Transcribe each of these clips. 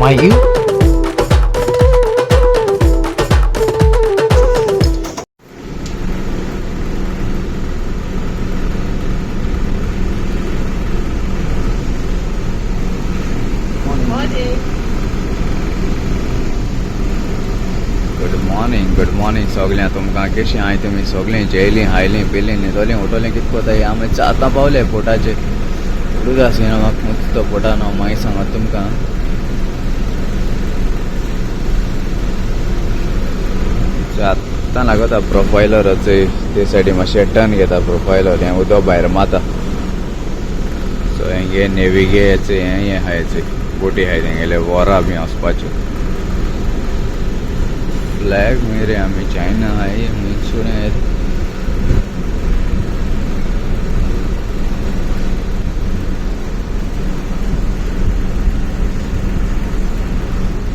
Are you? Good morning, good morning सगळ्यां. तुमकां कशी आहाय तुमी सगळीं? जेयलीं, खायलीं, पिलीं, न्हिदोलीं, उठोलीं? कितें कोताय? आमी आतां पावले पोटाचे. उदक आशिना म्हाका मुतो पोटान. हांव मागीर सांगत तुमकां. आतां लागता प्रोफायलराचो. ते सायडी मातशें टर्न घेता प्रोफायलर. हें उदक भायर माता. सो हेंगे नेविगेचे हें हें आहाय, बोटी आहाय तेंगेले, वरां बी वचपाच्यो. फ्लॅग खंय रे? आमी चायना आहाय खंय.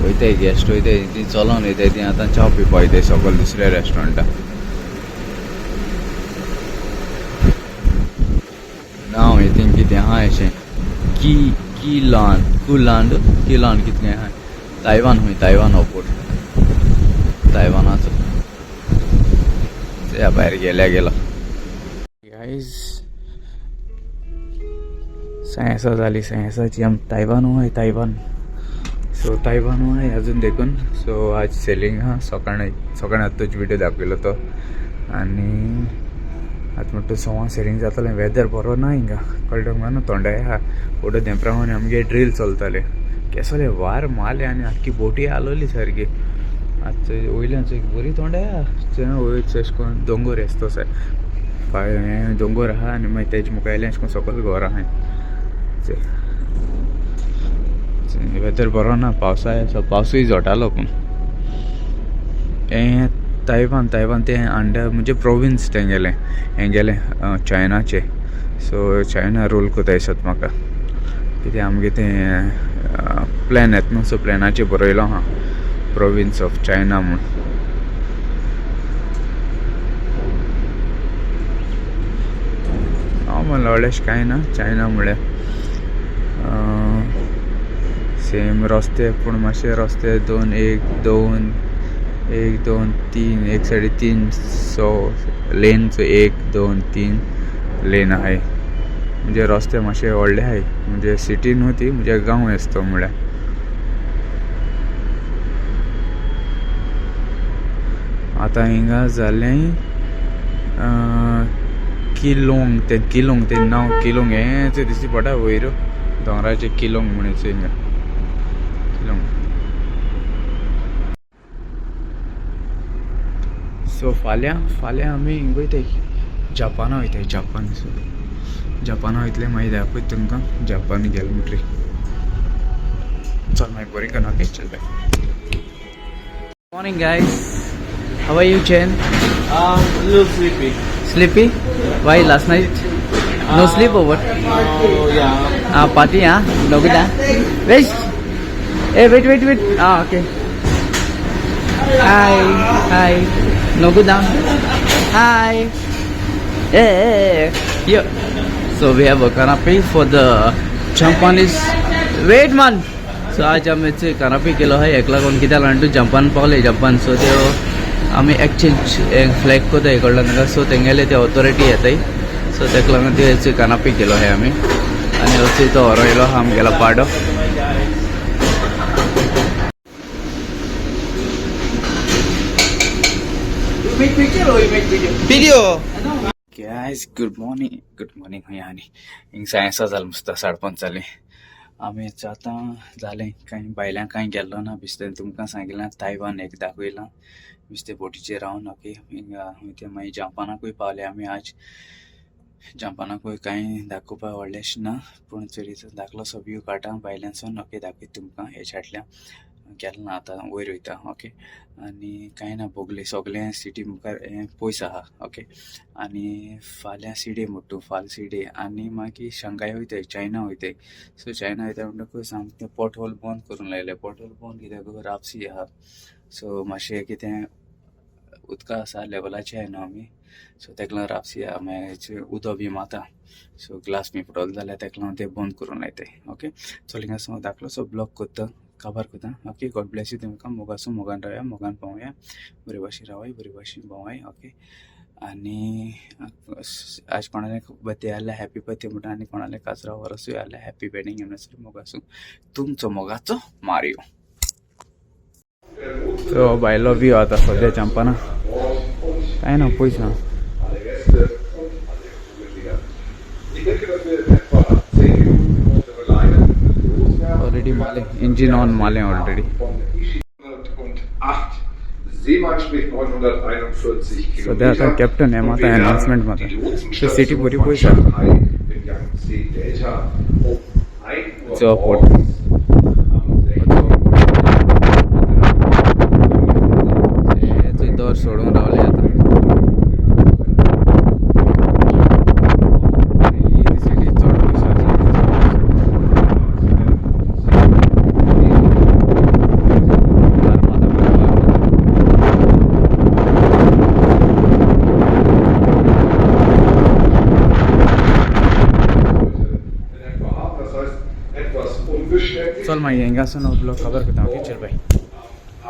वयताय, गेस्ट वयताय, ती चलोन वयताय. ती आतां च्या पिवपा वयताय सकयल दुसऱ्या रेस्टॉरंटाक. नांव थिंग कितें आहा अशें की किलान कुलांड किलान कितलें आहा. तायवान खंय, तायवान हो पोर्ट तायवानाचो. त्या भायर गेल्या गेला. गायज, सायन्सा जाली सायन्साची. आम तायवान आहाय, तायवान. सो तायवान आहाय अजून देखून. सो आज सेलिंग आहा. सकाळी सकाळी आतांच व्हिडिओ दाखयलो तो. आनी आतां म्हणटा सवां सेलिंग जातलें. वेदर बरो ना हिंगा, कळटा तुमकां न्हू? थोंडाय आहा फोटो. ते प्रमाणे आमगे ड्रील चलताले. केसोले वार मारले आनी आख्खी बोटी हालोवली सारकी. आतां वयल्यान एक बरी थोंडाय आहा. वयर अशें करून दोंगोर आसा तसो हें दोंगोर आहा आनी मागीर तेजे मुखायल्यान अशें करून सकयल घर आहा. वेदर बरो ना, पावसाय आसा, पावसूय जोटालो. पूण हें तायवान, तायवान तें अंडर म्हणजे प्रोविन्स तेंगेलें, हेंगेलें चायनाचें. सो चायना रूल कोताय दिसता म्हाका. कित्याक आमगे तें प्लॅन येता न्हू, सो प्लॅनाचेर बरयलो आहा प्रोविन्स ऑफ चायना म्हूण. नॉर्मल, व्हडलेशें कांय ना. चायना म्हळ्यार सेम रस्ते, पूण मातशे रस्ते दोन, एक दोन, एक दोन तीन, एक सायडी तीन. सो लेनचो एक दोन तीन लेन आहाय. म्हणजे रस्ते मातशे व्हडले आहाय. म्हणजे सिटी न्हू ती, म्हणजे गांव आसतो म्हळ्यार. आतां हिंगा जालें किलोंग. तें किलोंग, तें नांव किलोंग. हें दिश्टी पडटा वयर दोंगराचेर, किलोंग म्हणून हिंगा किलोंग. सो फाल्यां फाल्यां आमी हिंग वयताय, जपाना वयताय, जपान. सो जपाना वयतले, मागीर दाखयता तुमकां जपान गेले म्हणटरी. चल मागीर बरें कर. ओके, चल, bye. Morning guys, how are you, Chen? A little sleepy. Sleepy? Why, last night no sleep or what? Oh, yeah. Ah, party, ah? No good, ah? Wait. Hey, wait, wait, wait. Ah, okay. Hi, hi. No good down. Hi. Hey, hey, hey. Here. So we have a canapé for the Japanese. Wait, man. So आज आमी कानापी केलो आहा. हेका लागून, कित्याक लागून Japan पावले, Japan. So त्यो आमी एक्सचेंज फ्लॅग कोताय, कळ्ळें तांकां? सो तेंगेले ते ऑथॉरिटी येताय. सो ताका लागून ते कानापी केलो आहाय आमी. आनी हरशीं तो हरयलो आहा आमगेलो पाडो. Video. Guys, good morning, good morning. खंय आनी हिंग सायन्सा जालें मस्त, 5:30 जालीं. आमी आतां जालें कांय भायल्यान कांय गेल्लो ना. बेश्टें तुमकां सांगिलां, तायवान एक दाखयलां बेश्टें बोटीचेर रावन. ओके, हिंगा ते मागीर जपानाकूय पावले आमी आज. जपानाकूय कांय दाखोवपाक व्हडलेंशें ना, पूण तरी धाकलोसो व्यू काडटा भायल्यानसून. ओके, दाखयता तुमकां. हेच्या फाटल्यान गेलो ना, आतां वयर वयता. ओके, आनी कांय ना, भोगले सगळें सिटी मुखार हें पयस आहा. ओके, आनी फाल्यां सिडे म्हणटा तूं, फाल्यां सिडे आनी मागीर शंघाय वयताय, चायना वयताय. सो चायना वयता म्हणटकूच सामकें पोर्ट होल बंद करून लायलें. पोर्ट होल बंद कित्याक? रापसी आहा. सो मातशें कितें उदका आसा लेवलाचेर न्हू आमी. सो तेका लागून रापसी आहा, मागीर उदक बी माता. सो ग्लास बी फुटलो जाल्यार तेका लागून ते बंद करून लायताय. ओके, चल, हिंगा धाकलोसो ब्लॉग करता. काबार कोता. ओके, गॉड ब्लेस you तुमकां. मोग आसूं, मोगान रावया, मोगान पावया, बरे भाशेन रावाय, बरे भाशेन भोंवाय. ओके, आनी आज कोणाले बर्थडे आसल्यार हॅपी बर्थडे म्हणटा आनी कोणाले काजरा वरसूय आसल्यार हॅपी वेडींग एनिवर्सरी. मोग आसूं, तुमचो मोगाचो मारियो. सो भायलो व्यू आतां सद्या चंपना कांय ना, पयस ना. Alle Gäste und alle Crewmitglieder. Ich denke, dass wir in etwa 10 Minuten unsere Leinen loswerden. Already Male engine on Male already. Von Ishi 108 Seemann, sprich 941 सध्या आता Kilometer. Captain आहे, Und माता wir werden announcement माता. die ते Lotsenstation city बरी von पयस आहा. Shanghai im Yangtze Delta um 1 Uhr जो port. morgens am 16. ते दर सोडून रावले आतां. ही सिटी चड पयस आसा. वार माता, बरें वार माता. In etwa haben, das heißt etwas unbeständig. चल मागीर हिंगासून हो ब्लॉग खबर करता. ओके, चल बाय.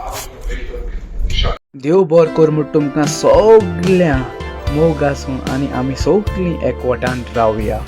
Abend Richtung Shanghai. देव बरो कर म्हूण तुमकां सगळ्या मोग आसूं आनी आमी सगळीं एकवटान रावया.